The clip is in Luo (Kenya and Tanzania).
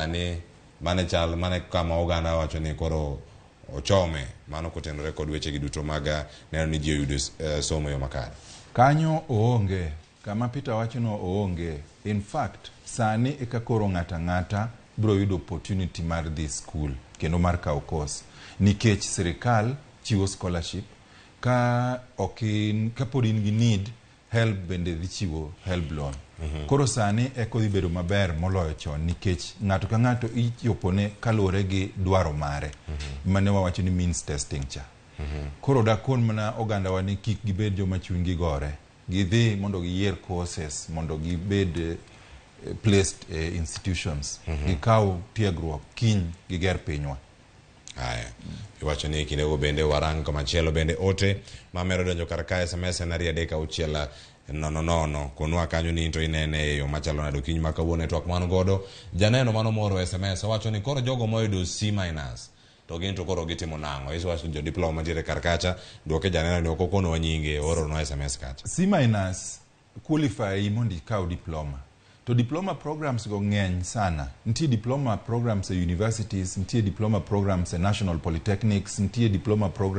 Sani mane chal mane kama oganda wacho ni koro ochome mano kotenore kod wechegi duto mag neno ni ji oyudo somo e yo makare. Kanyo oonge. Kama Peter wachono oonge. In fact, sani eka koro ng'ato ang'ata biro yudo opportunity mar dhi school kendo mar kawo course nikech sirikal chiwo scholarship ka ok in kapod in gi need HELB bende dhi chiwo HELB loan. Koro sani eko dhi bedo maber moloyo chon nikech ng'ato ka ng'ato ichopone kaluwore gi dwaro mare mane wawacho ni means testing cha. Koro dakon mana ogandawa ni kik gibed joma chunygi gore. Gidhi mondo giyier courses mondo gibed placed e institutions. Gikaw tiegruok kiny giger pinywa. Haya, iwacho ni kindego bende warang kamachielo bende ote mamero donjo kar ka SMS en 23600. Konwa kanyo ni to inene e yo machalo nade okinyi ma kawuono e twak man godo. Janeno mano moro SMS owacho ni koro jogo moyudo C minus to gin to koro gitimo nang'o? Iso wacho jo diploma mantiere kar kacha, duoke janeno ni ok okonowa nyinge, ooronwa SMS kacha. C minus qualify mondo ikaw diploma. To diploma programs go ng'eny sana. Nitie diploma programs e universities, nitie diploma programs e national polytechnics, nitie diploma programs